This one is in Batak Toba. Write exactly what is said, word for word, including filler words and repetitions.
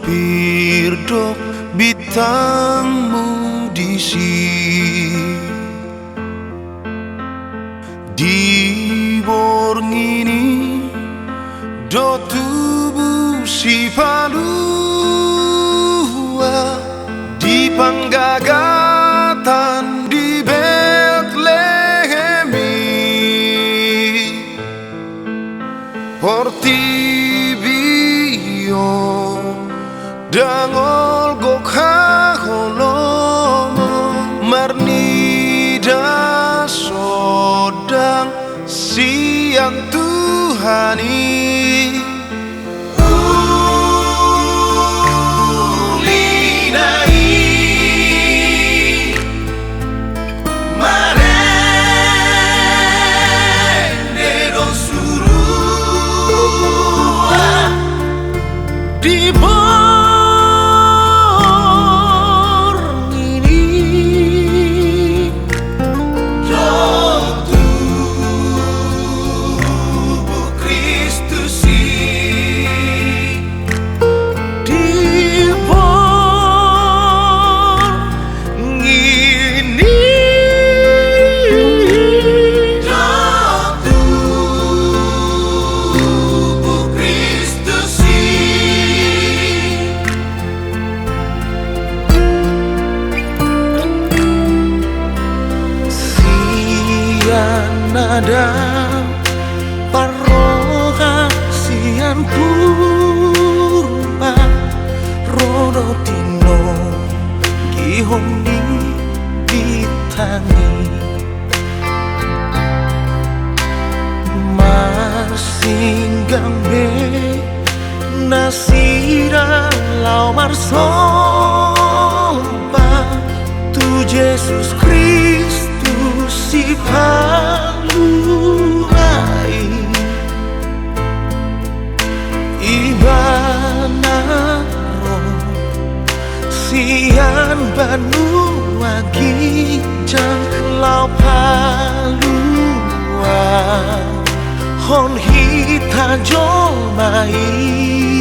Pirdok bintangmu disi. Di borngin i do tubu Sipalua, di panggagatan di Betlehem i. Portibi on dang olo gok haholomon, marnida sondang sian Tuhan i. Uli na i marende do surua di borngin i. Do tubu Kristus i. Di borngin i. Do tubu Kristus i. Sian Adam parroha sian Purba, ro do tinonggihon ni bintang i. Marsinggang be nasida laho marsomba tu Jesus Kristus Sipalua i. Ibana ro sian banua ginjang laho paluahon hita jolma i.